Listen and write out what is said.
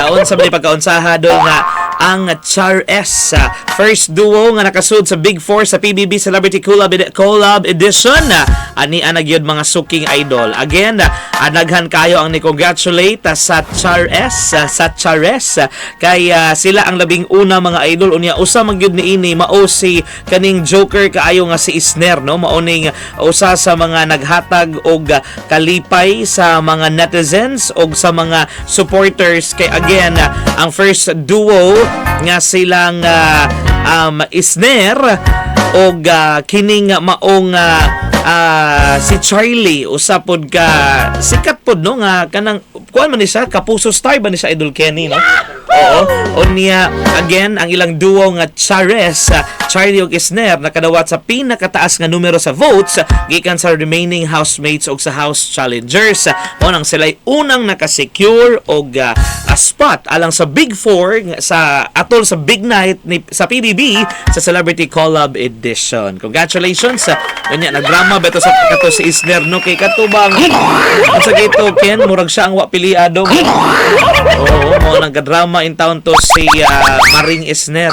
Unsa man pagkaunsaha dol nga ang Char S, first duo nga nakasud sa Big Four sa PBB Celebrity Collab Edition. Ani ana gyud, mga suking idol. Again, daghan kayo ang ni-congratulate sa Char S, sa Chares, kay sila ang labing una, mga idol. Unya usa man gyud niini mao si kaning joker kaayo nga si Isner, no? Mao ning usa sa mga naghatag og kalipay sa mga netizens og sa mga supporters kay again, ang first duo nga silang Isner og kining maong si Charlie, usa pod ka sikat pod, no, nga kanang kuan man ni siya, Kapuso star ba ni siya, Idol Kenny, no? Oo. Unya again, ang ilang duo nga Chares, Charlie ug Isner, nakadawat sa pinakataas nga numero sa votes gikan sa remaining housemates ug sa house challengers. Mao nang sila'y unang nakasecure og a spot alang sa Big Four nga sa atol sa Big Night ni sa PBB sa Celebrity Collab Edition. Congratulations. Unya nagdrama ba to sa kato si Isner, no, kay kato bang unsa gito, Ken, murag siya ang wa piliado. Oo, mao nang drama in town to si Maring Isner.